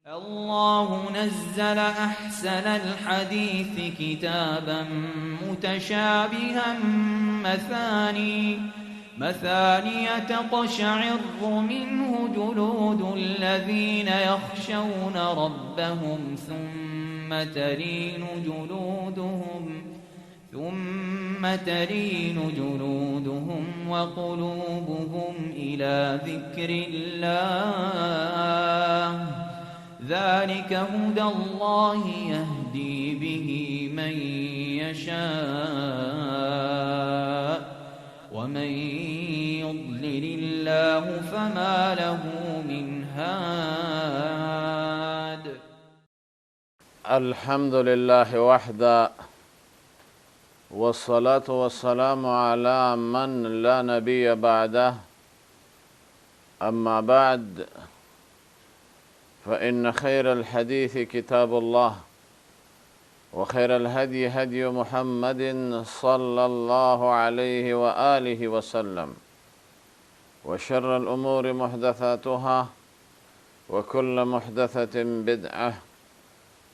الله نزل أحسن الحديث كتابا متشابها مثاني تقشعر منه جلود الذين يخشون ربهم ثم تلين جلودهم وقلوبهم إلى ذكر الله ذلك هدى الله يهدي به من يشاء ومن يضلل الله فما له من هاد. الحمد لله وحده، والصلاة والسلام على من لا نبي بعده، أما بعد، فإن خير الحديث كتاب الله، وخير الهدي هدي محمد صلى الله عليه وآله وسلم، وشر الأمور محدثاتها، وكل محدثة بدعة،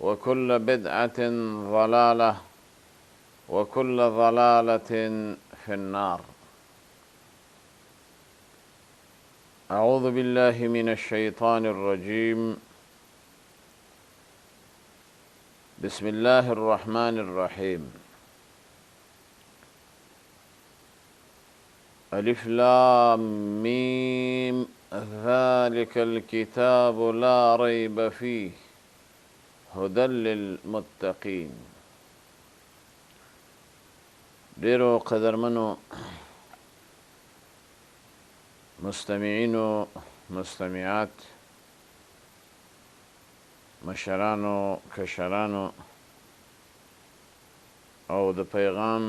وكل بدعة ضلالة، وكل ضلالة في النار. أعوذ بالله من الشيطان الرجيم. بسم الله الرحمن الرحيم. ألف لام ميم ذلك الكتاب لا ريب فيه هدى للمتقين. ډیرو قدرمنو مستمعینو، مستمعات، مشرانو، کشرانو او د پیغام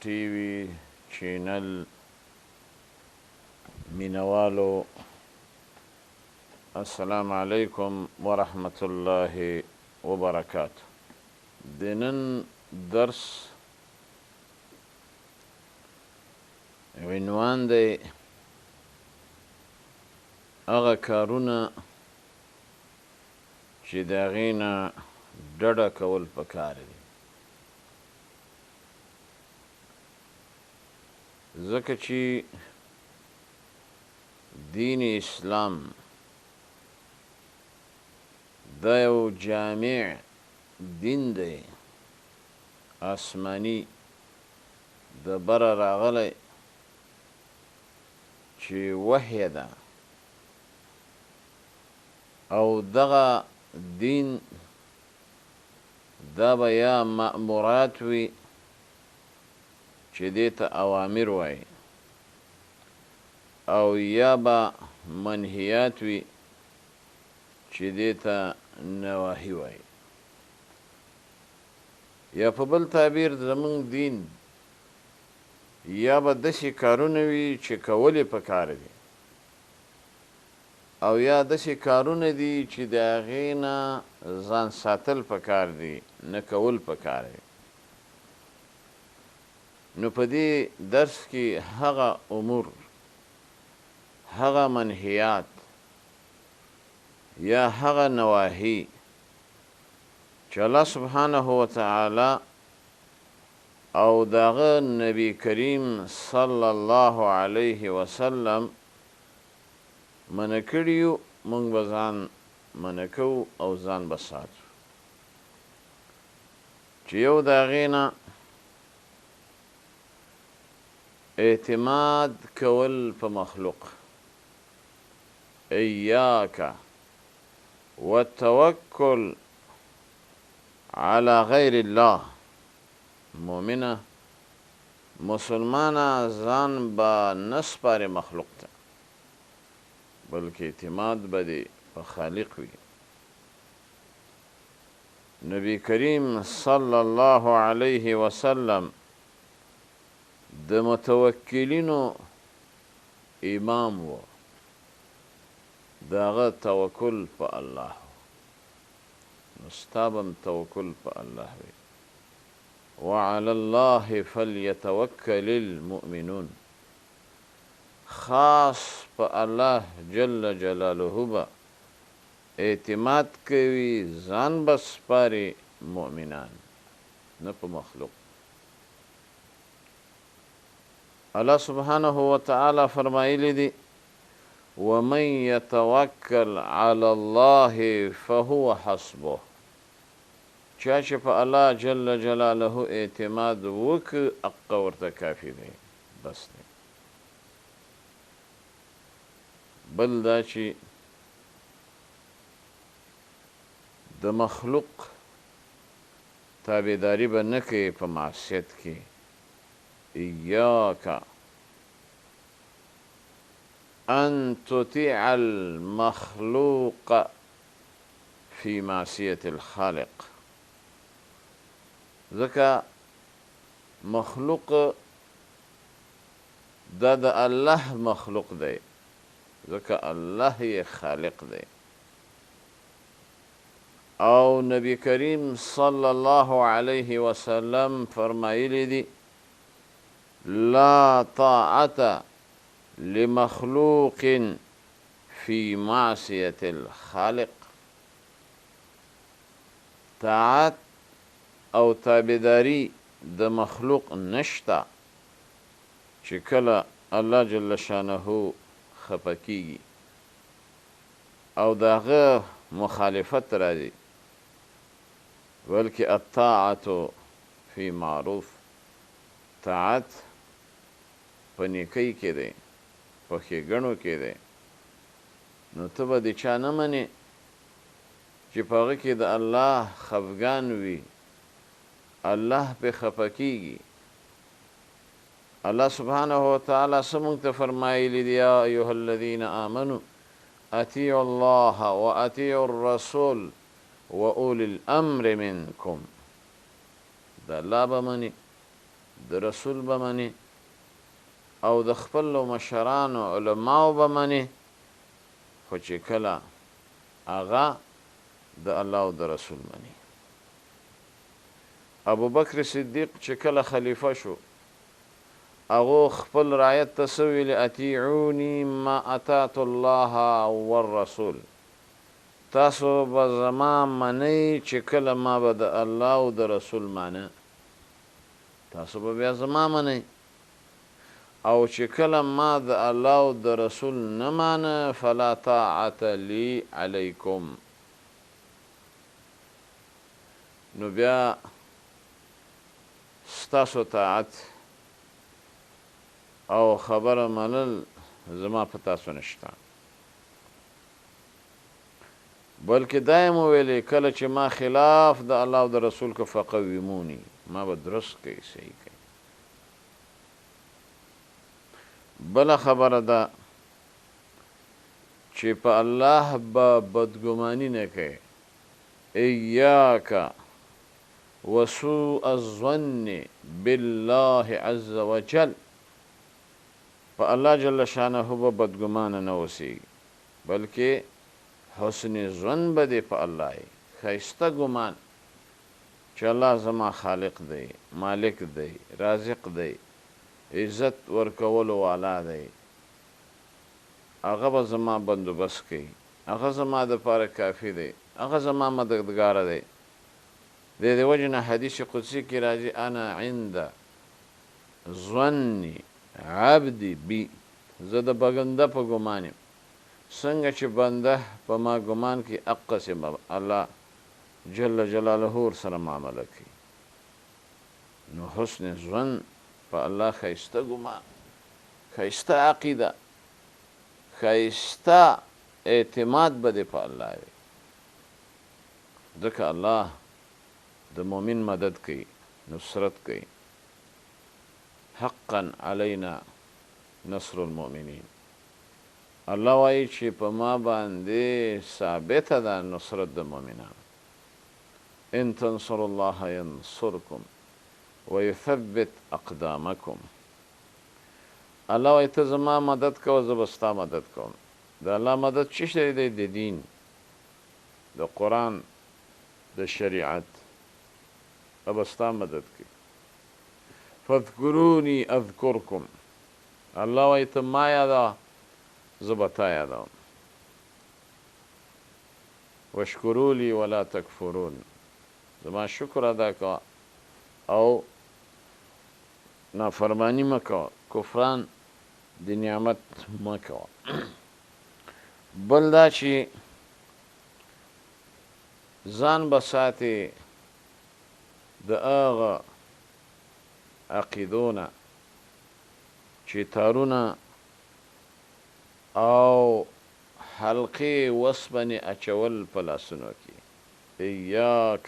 ټي وي چینل مینوالو، السلام علیکم ورحمت الله وبرکاته. د نن درس عنوان دی هغه کارونه چې د هغې نه ډډه کول پکار دي، ځکه چې دین اسلام دا یو جامع دین دی، آسماني د بره راغلی چې وحی ده، او دغه دین دا به یا مأمورات وي چې دې ته اوامر وایي، او یا به منهیات وي چې دې ته نواهی وایي. یا په بل تعبیر زمونږ دین یا به داسې کارونه وي چې کول یې پکار دي، او یا داسې کارونه دي چې د هغې نه ځان ساتل پکار دي، نه کول پکار دي. نو په دې درس کې هغه امور، هغه منهیات یا هغه نواهی چې الله سبحانه وتعالی او داغه نبی کریم صلی الله علیه وسلم منع کړي یو، موږ به ځان منع کوو او ځان به ساتو. چې یو د هغې نه اعتماد کول په مخلوق، ایاک والتوکل علی غیر الله. مؤمنه مسلمانه ځان به نه سپارې مخلوق ته، بلکې اعتماد به دې په خالق وي. نبی کریم صلی الله علیه وسلم د متوکلینو امام و، د هغه توکل په الله و، نو ستا به هم توکل په الله وي. وعلى الله فليتوکل المؤمنون. خاص په الله جل جلاله به اعتماد کوي، ځان به سپاري مؤمنان، نه په مخلوق. الله سبحانه وتعالی فرمایلی دي، ومن يتوکل علی الله فهو حسبه، چا چې په الله جل جلاله اعتماد وکړ، هغه ورته کافي دی، بس دی. بل دا چې د مخلوق تابعداري به نه کوي په معصیت کې. ایاک ان تطیع المخلوق فی معصیة الخالق، ځکه مخلوق دا د الله مخلوق دی، ځکه الله یې خالق دی، او نبی کریم صلی الله علیه وسلم فرمایلی دي، لا طاعة لمخلوق فی معصیة الخالق، طاعت او تابعداري د مخلوق نشته چې کله الله جل شانه خپه کیږي او د هغه مخالفت راځي، بلکې الطاعة فی معروف، طاعت په نیکۍ کې دی، په ښېګڼو کې دی، نو ته به د چا نه منې چې په هغه کې د الله خفګان وي، الله پرې خفه کېږي. الله سبحانه وتعالی څه مونږ ته فرمایلي دي، یا ایها الذین آمنو اطیعوا الله واطیعوا الرسول واولی الامر منکم. د الله به منې، د رسول به منې او د خپلو مشرانو علماو به منې، خو چې کله هغه د الله او د رسول مني. ابوبکر صدیق چې کله خلیفه شو، هغو خپل رعیت ته څه ویلي، اطیعوني ما اطعت الله والرسول، تاسو به زما منئ چې کله ما به د الله او د رسول مانه، تاسو به بیا زما منئ، او چې کله ما د الله او د رسول نه مانه، فلا طاعة لي علیکم، نو بیا ستاسو طاعت او خبره منل زما په تاسو نشته. بلکې دا یې هم وویلې، کله چې ما خلاف د الله او د رسول که فقوموني، ما به درست کړئ، صحیح کړئ. بله خبره دا چې په الله به بدګماني نه کوې، ایاک وسوء الظن بالله عز وجل، په الله جل شانه به بدګمانه نه اوسېږي، بلکې حسن ظن به دې په الله وي، ښایسته ګمان چې الله زما خالق دی، مالک دی، رازق دی، عزت ورکولو والا دی، هغه به زما بندوبست کوي، هغه زما دپاره کافي دی، هغه زما مددګار دی. د دې وجې نه حدیث قدسي کې راځي، انا عند ظن عبدي بي، زه د بنده په ګمان یم، څنګه چې بنده په ما ګمان کوي هقسې به الله جل جلاله ورسره معامله کوي. نو حسن ظن په الله ښایسته ګمان، ښایسته عقیده، ښایسته اعتماد به دې په الله وي، ځکه الله د مؤمن مدد کوي، نصرت کوي. حقا علینا نصر المؤمنین، الله وایي چې په ما باندې ثابته ده نصرت د مؤمنانو. ان تنصروا الله ینصرکم ویثبت اقدامکم، الله وایي ته زما مدد کوه، زه به ستا مدد کوم. د الله مدد څه شی دی؟ د دین، د قرآن، د شریعت، هغه به ستا مدد کوي. فاذکروني اذکرکم، الله وایي ته ما یادوه، زه به تا یادوم. واشکروا لي ولا تکفرون، زما شکر ادا کوه او نافرمانی مه کوه، کفران د نعمت مه کوه. بل دا چې ځان به ساتې د هغه عقیدو نه چې تارونه او حلقې وسپنې اچول په لاسونو کې. ایاک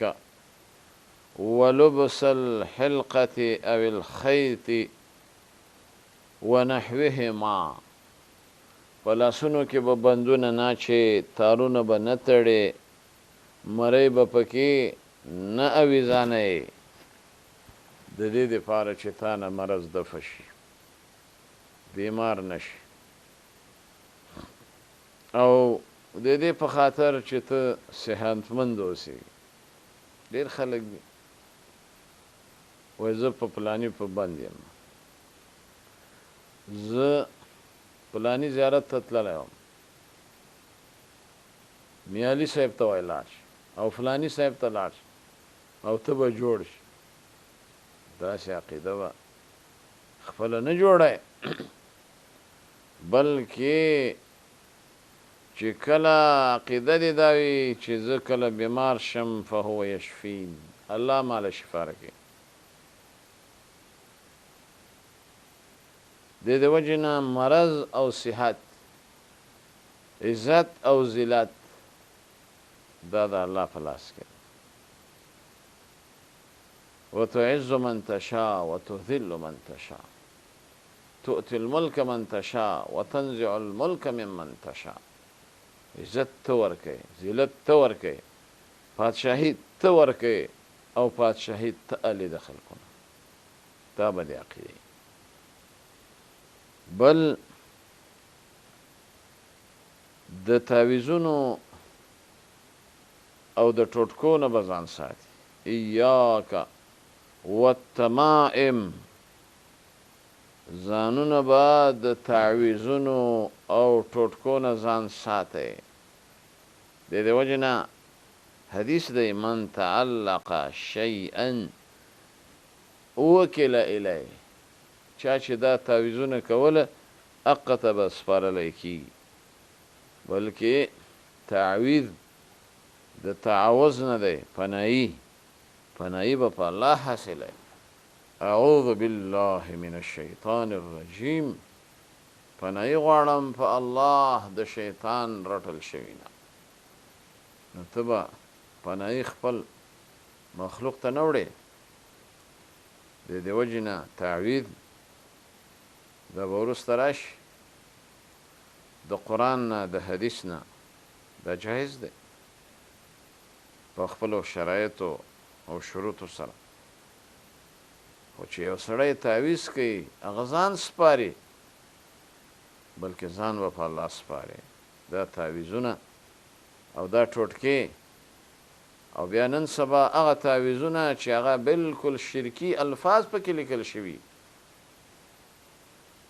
ولبس الحلقة او الخیط ونحوهما، په لاسونو کې به بندونه نه اچوې، تارونه به نه تړې، مرۍ به پکې نه اویزانوې، د دې دپاره چې تا نه مرض دفع شي، بیمار نه شي، او د دې په خاطر چې ته صحتمند اوسې. ډېر خلک دي وایي زه په پلاني په بند یم، زه پلاني زیارت ته تللی وم، میالي صاحب ته وایي لاړ شي او فلاني صاحب ته لاړ شي او ته به جوړ شي. داسې عقیده به خپله نه جوړی، بلکې چې کله عقیده دې دا وي چې زه کله بیمار شم فهو یشفین، الله ماله شفا راکوي. د دې وجې نه مرض او صحت، عزت او ذلت دا د الله په لاس کې دی. وتعز من تشاء وتذل من تشاء تؤتي الملک من تشاء وتنزع الملک ممن تشاء. عزت ته ورکوې، ذلت ته ورکوې، پادشاهي ته ورکوې او پادشاهي ته الې د خلکو نه. دا به دې عقیده وي. بل د تعویذونو او د ټوټکو نه به ځان ساتي. ایاک والتمائم، ځانونه به د تعویذونو او ټوټکو نه ځان ساتئ. د دې وجې نه حدیث دی من تعلق شیئا وکل الیه، چا چې دا تعویذونه کوله هغه ته به سپارلی کیږي. بلکې تعویذ د تعوذ نه دی، پناهي، پناهي به په الله حاصله. اعوذ بالله من الشیطان الرجیم، پناهي غواړم په الله د شیطان رټل شوي نه. نو ته به پناهي خپل مخلوق ته نه وړې. د دې وجې نه تعویذ دا به وروسته راشي د قرآن نه د حدیث نه، دا جایز دی په خپلو شرایطو او شروطو سره. خو چې یو سړی تعویذ کوي هغه ځان سپاري، بلکې ځان به په الله سپاري. دا تعویذونه او دا ټوټکې او بیا نن سبا هغه تعویذونه چې هغه بالکل شرکي الفاظ پکې لیکل شوي،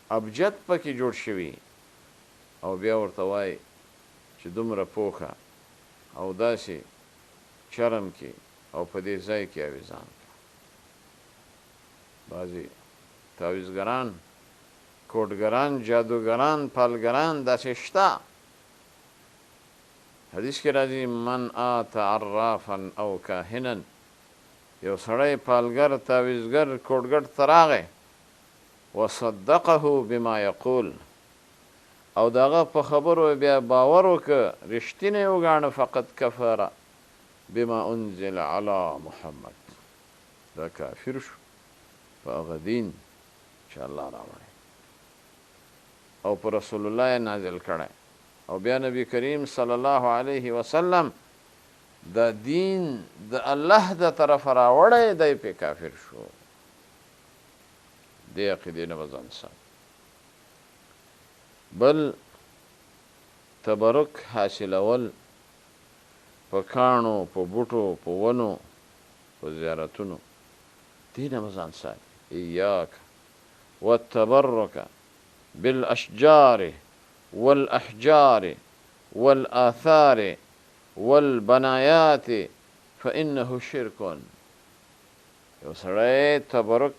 ابجد پکې جوړ شوي، او بیا ورته وایي چې دومره پوښه او داسې چرم کې او په دې ځای کې اویزان کړه. بعضې تعویذګران، کوډګران، جادوګران، پالګران داسې شته. حدیث کې راځي من آت عرافا او کاهنا، یو سړی پالګر، تعویذګر، کوډګر ته راغی، وصدقه بما یقول، او د هغه په خبرو بیا باور وکړ، رښتینی یې وګاڼه، فقد کفر بما انزل علی محمد، دا کافر شو په هغه دین چې الله راوړی او په رسول الله یې نازل کړی. او بیا نبی کریم صلی الله علیه وسلم دا دین د الله د طرفه راوړی دی، پې کافر شو. دې عقیدې نه به ځان ساتي. بل تبرک حاصلول په کاڼو، په بوټو، په ونو، په زیارتونو، دې نه به ځان ساتي. ایاک والتبرک بالاشجار والاحجار والآثار والبنایات فانه شرک. یو سړی تبرک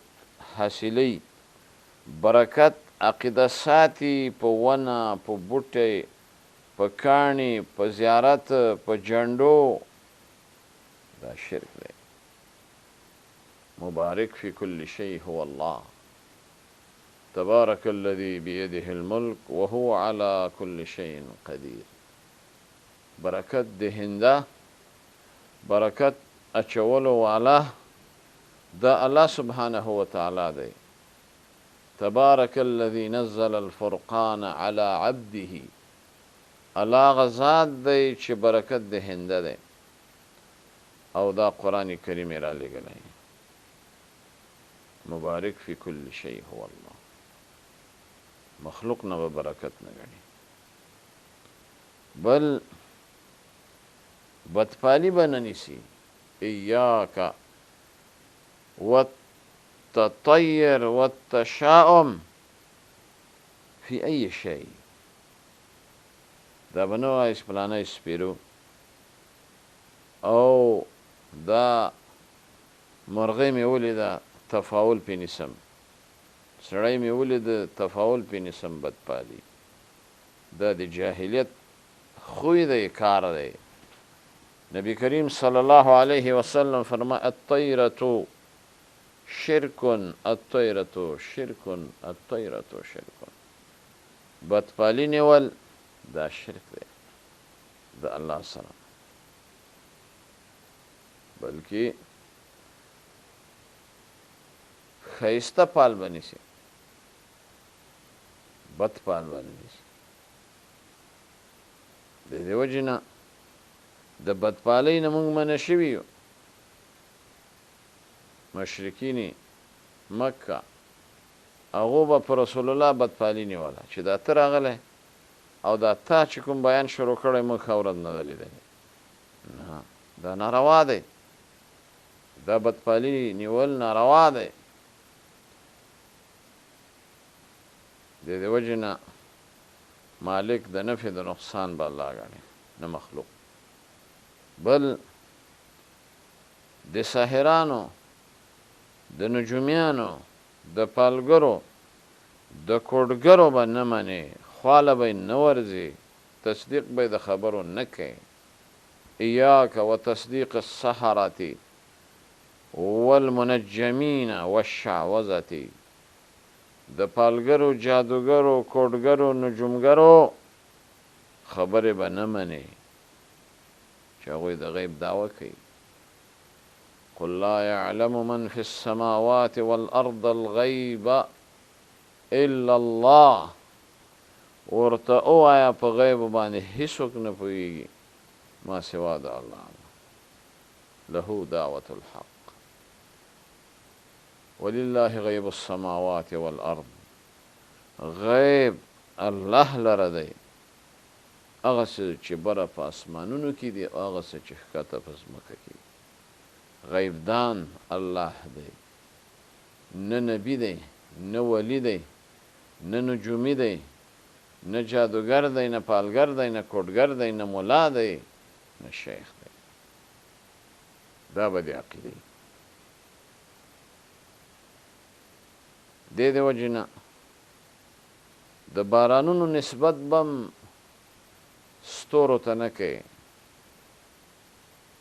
حاصلوي، برکت عقیده ساتي په ونه، په بوټی، په کاڼي، په زیارت، په جنډو، دا شرک دی. مبارک فی کل شیء هو الله تبارک الذی بیده الملک وهو علی کل شیء قدیر. برکت دهنده، برکت اچولو والا دا الله سبحانه وتعالی دی. تبارک الذی نزل الفرقان علی عبده، الله هغه ذات دی چې برکت دهنده دی او دا قرآن کریم یې رالیږلی. مبارک فی کل شیء هو الله، مخلوق نه به برکت نه ګڼي. بل بدپالی به نه نیسي. ایاک والتطیر والتشاؤم فی ای شیء، دا به نه وایي چې فلانی سپیرو او دا مرغۍ مې ولیده تفاول پې نیسم، سړی مې ولید تفاول پې نیسم. بدپالی دا د جاهلیت خوی دی، کار دی. نبی کریم صلی الله علیه وسلم فرمایي الطیرة شرک، الطیرة شرک، الطیرة شرک. بدپالی نیول دا شرک دی د الله سره، بلکې ښایسته پال به نیسي، بد پال به نه نیسي. د دې وجې نه د بدپالۍ نه موږ منع شوي یو. مشرکین مکه هغو به په رسول الله بدپالي نیوله چې دا ته راغلی او دا تا چې کوم بیان شروع کړی موږ ښه ورځ نه ده لیدلې. نه، دا ناروا دی، دا بدپالي نیول ناروا دی. د دې وجې نه مالک د نفع د نقصان به الله ګڼي نه مخلوق. بل د ساحرانو، د نجومیانو، د پالګرو، د کوډګرو به نه منې، خواله به یې نه ورځې، تصدیق به یې د خبرو نه کوې. ایاک وتصدیق السحرة والمنجمین والشعوذة، د پالګرو، جادوګرو، کوډګرو، نجومګرو خبرې به نه منې چې هغوی د غیب دعوه کوي. قل لا يعلم من في السماوات والأرض الغيب الا الله، ورته ووایه په غیب باندې هیڅوک نه پوهیږي ما سوا د الله نه. له دعوة الحق ولله غیب السماوات والارض، غیب الله لره دی، هغه څه چې بره په اسمانونو کې دي او هغه څه چې ښکته په ځمکه کې دي. غیب دان الله دی، نه نبي دی، نه ولي دی، نه نجومي دی، نه جادوګر دی، نه پالګر دی، نه کوډګر دی، نه ملا دی، نه شیخ دی. دا به د عقیدې دې د وجې نه د بارانونو نسبت بم ستورو ته نه کوي،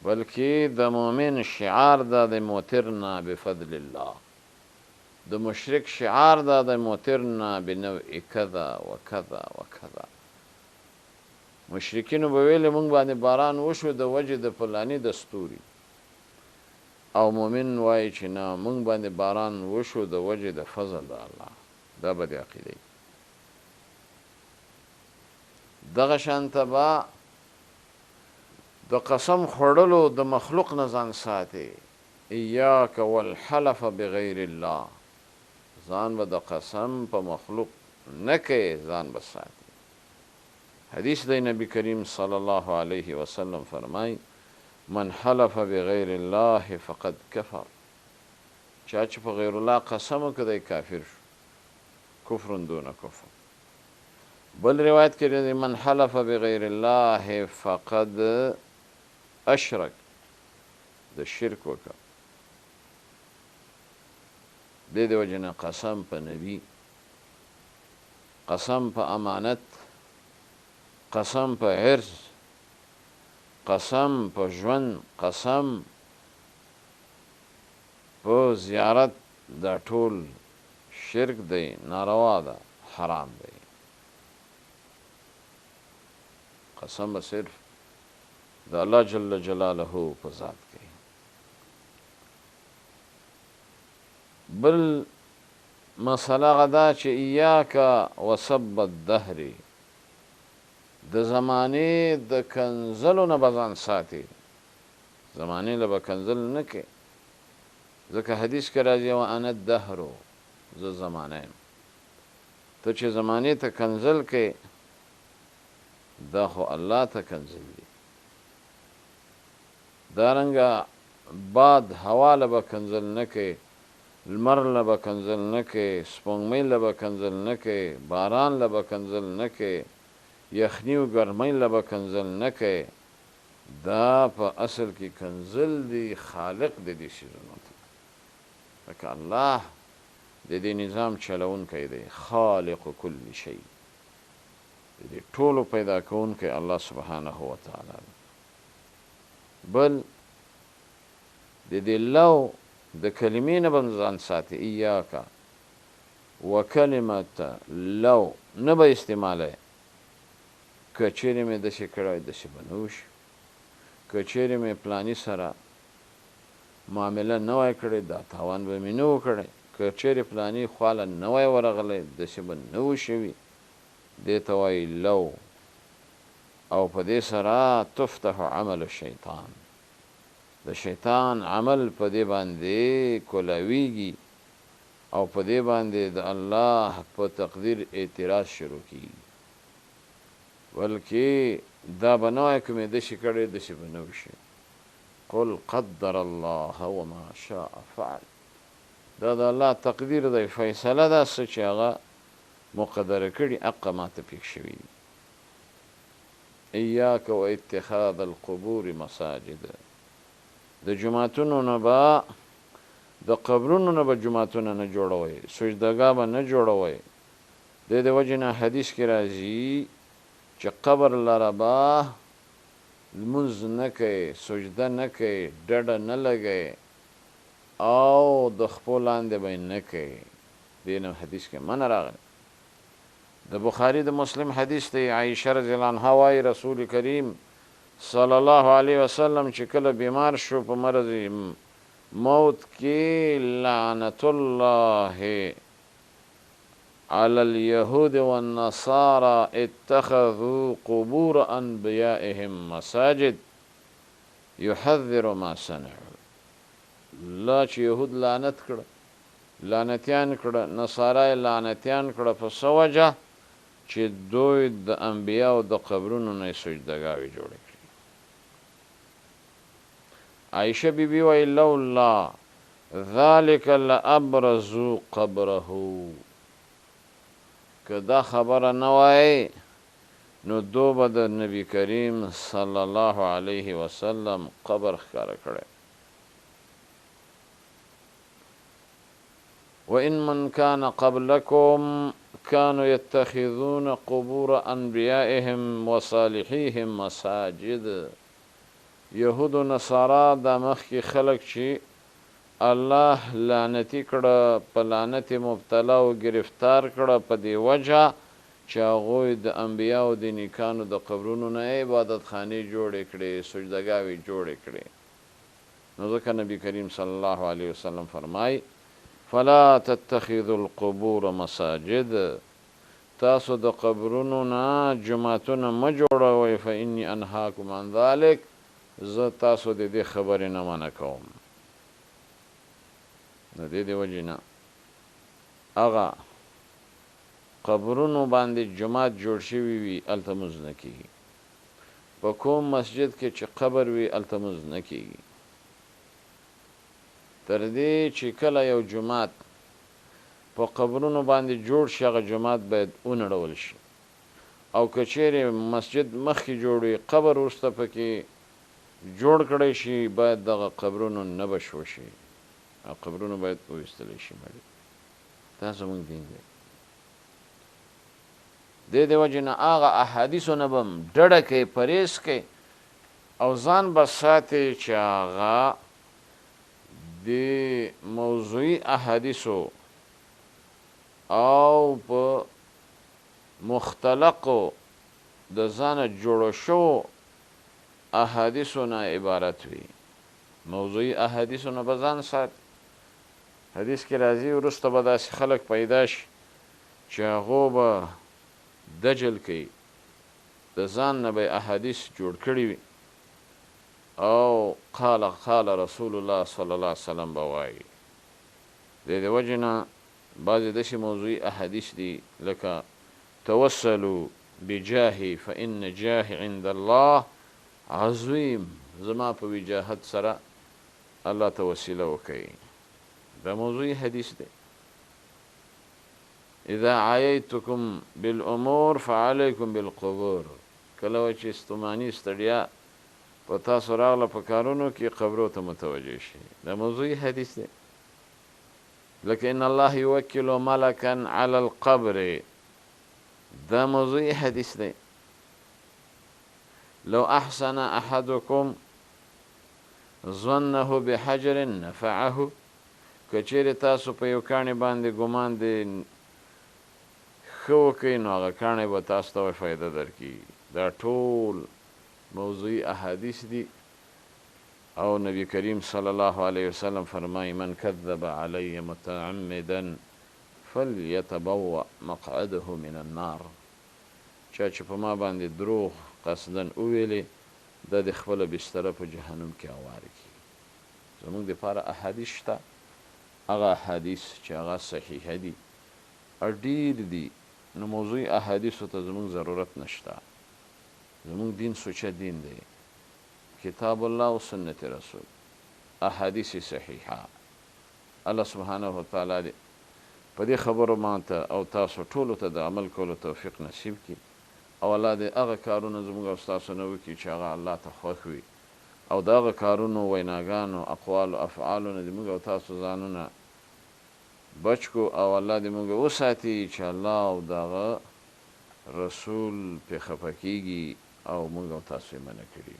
بلکې د مؤمن شعار دا دی مطرنا بفضل الله، د مشرک شعار دا دی مطرنا بنوع کذا وکذا وکذا. مشرکینو به ویلې مونږ باندې باران وشو د وجې د فلاني د ستوري، او مؤمن وایي چې نه مونږ باندې باران وشو د وجې د فضل د الله. دا به د عقیدې دغه شانته به د قسم خوړلو د مخلوق نه ځان ساتي. ایاک والحلف بغیر الله، ځان به د قسم په مخلوق نه کوي، ځان به ساتي. حدیث دی نبی کریم صلی الله علیه وسلم فرمای من حلف بغیر الله فقد کفر، چا چې په غیر الله قسم وکړ دی کافر شو، کفر دون کفر. بل روایت کې دی من حلف بغیر الله فقد اشرک، د شرک وکړه. دې د وجې نه قسم په نبی، قسم په امانت، قسم په عرض، قسم په ژوند، قسم په زیارت، دا ټول شرک دی، ناروا ده، حرام دی. قسم به صرف د الله جل جلاله په ذات کوي. بل مسله هغه دا چې ایاک وسب الدهر، د زمانې د کنزلو نه به ځان ساتي، زمانې له به کنزل نه کوي، ځکه حدیث کې راځي وانا الدهر، زه زمانه یم. ته چې زمانې ته کنزل کوې دا خو الله ته کنزل دي. دارنګه باد هوا له به کنزل نه کوي، لمر له به کنزل نه کوي، سپوږمۍ له به کنزل نه کوي، باران له به کنزل نه کوي، یخني او ګرمۍ له به کنزل نه کوي. دا په اصل کې کنزل دي خالق د دې څیزونو ته، ځکه الله د دې نظام چلوونکی دی، خالق کل شی، د دې ټولو پیدا کوونکی الله سبحانه وتعالی دی. بل د دې لو د کلمې نه به ځان ساتي، ایاک وکلمة لو نه به استعمالوې، که چېرې مې داسې کړی وای داسې به نه وشي، که چېرې مې پلاني سره معامله نه وای کړې دا تاوان به مې نه و کړی، که چېرې پلاني خواله نه وای ورغلی داسې به نه و شوي. دې ته وایي لو، او په دې سره تفتح عمل الشیطان، د شیطان عمل په دې باندې کولاویږي او په دې باندې د الله په تقدیر اعتراض شروع کیږي، بلکې دا به نه وایي که مې داسې کړی داسې به نه وشي. قل قدر الله وما شاء فعل، دا د الله تقدیر دی، فیصله ده، څه چې هغه مقدره کړي هغه ماته پېښ شوي دي. ایاک و اتخاذ القبور مساجد، د جوماتونو نه به، د قبرونو نه به جوماتونه نه جوړوئ، سجدګاه به نه جوړوئ. د دې وجې نه حدیث کې راځي چې قبر لره به لمونځ نه کوي، سجده نه کوي، ډډه نه لګوي او د خپو لاندې به یې نه کوي. دې نه حدیث کې منع راغلی. د بخاري د مسلم حدیث دی، عایشه رضی الله عنها وایي رسول کریم صلی الله علیه وسلم چې کله بیمار شو په مرض موت کې، لعنت الله علی اليهود والنصارى اتخذوا قبور انبیائهم مساجد يحذر ما صنعوا. الله چې یهود لعنت کړه، لعنتیان کړه، نصارا یې لعنتیان کړه، په څه وجه چې دوی د انبیاو د قبرونو نه یې سجدګاوې جوړې کړې. عایشه بی بی وایي لولا ذلک لابرزو قبره، که دا خبره نه وای نو دو به د نبی کریم صلی الله علیه وسلم قبر ښکاره کړی. وإن من كان قبلكم كانوا يتخذون قبور أنبيائهم وصالحيهم مساجد. یهود و نصارا دا مخکې خلک چې الله لعنتي کړه، په لعنت مبتلا او ګرفتار کړه، په دې وجه چې هغوی د انبیاو د نیکانو د قبرونو نه عبادتخانې جوړې کړې، سجدګاوې جوړې کړې. نو ځکه نبی کریم صلی الله علیه وسلم فرمایي فلا تتخذوا القبور مساجد، تاسو د قبرونو نه جوماتونه مه جوړوئ، فانی انهاکم عن ذلک، زه تاسو د دې خبرې نه منع کوم. د دې د وجې نه هغه قبرونو باندې جومات جوړ شوي وي هلته مونځ نه کېږي، په کوم مسجد کې چې قبر وي هلته مونځ نه کېږي، تر دې چې کله یو جومات په قبرونو باندې جوړ شي هغه جومات باید ونړول شي، او که چیرې مسجد مخکې جوړ وي قبر وروسته پکې جوړ کړی شي، باید دغه قبرونو نبش وشي، قبرونو باید وویستل شي مړي. دا زموږ دین دی. دې د وجې نه هغه احادیثو نه به هم ډډه کوي، پرهېز کوي او ځان به ساتي چې هغه د موضوعي احادیثو او په مختلقو د ځانه جوړو شوو احادیثو نه عبارت وي. موضوعي احادیثو نه به ځان ساتي. حدیث کې راځي وروسته به داسې خلک پیدا شي چې هغو به دجل کوي، د ځان نه به احادیث جوړ کړي وي او قال قال رسول الله صلی الله علیه وسلم به وایي. د دې وجې نه بعضې داسې موضوعي احادیث دي لکه توسلوا بجاهي فإن جاهي عند الله عظیم، زما په وجاهت سره الله ته وسیله وکړئ. دا موضوعي حدیث دی. اذا عاییتکم بالامور فعلیکم بالقبور، کله چې ستوماني ستړیا په تاسو راغله په کارونو کې قبرو ته متوجه شئ. دا موضوعي حدیث دی. لکه ان الله یوکل ملکا علی القبر، دا موضوعي حدیث دی. لو احسن احدکم ظنه بحجر نفعه، که چیرې تاسو په یو کاڼي باندې ګمان دی ښه وکئ نو هغه کاڼی به تاسو ته فایده درکړي. دا ټول موضوعي احادیث دي. او نبی کریم صلی الله علیه وسلم فرمایي من کذب علی متعمدا فلیتبوأ مقعده من النار، چا چې په ما باندې دروغ قصدا وویلې دا د خپله بستره په جهنم کې اوار کړي. زموږ دپاره احادیث شته، هغه احادیث چې هغه صحیحه دي ډېر دي، نو موضوعي احادیثو ته زموږ ضرورت نشته. زموږ دین سوچه دین دی، کتاب الله او سنت رسول، احادیث صحیحه. الله سبحانه وتعالی دې په دې خبرو ماته او تاسو ټولو ته د عمل کولو توفیق نصیب کړي، او الله دې هغه کارونه زموږ او ستاسو نه وکړي چې هغه الله ته خوښ وي، او د هغه کارونو، ویناګانو، اقوالو، افعالو نه دې موږ او تاسو ځانونه بچ کړو، او الله دې موږ وساتي چې الله او د هغه رسول پرې خفه کېږي او موږ او تاسو یې منع کړي.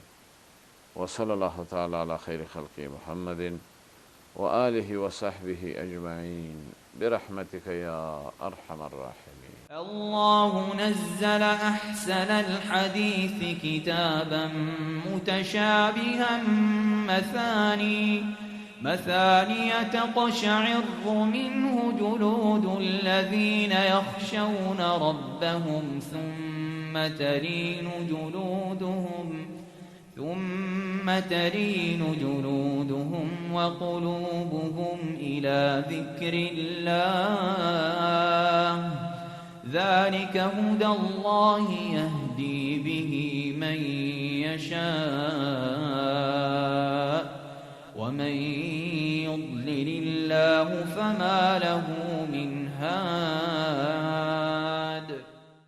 وصلی الله تعالی علی خیر خلقه محمد وآله وصحبه أجمعين برحمتك يا أرحم الراحمين. الله نزل أحسن الحديث كتابا متشابها مثانية تقشعر منه جلود الذين يخشون ربهم ثم تلين جلودهم وقلوبهم إلى ذكر الله، ذلك هدى الله يهدي به من يشاء ومن يضلل الله فما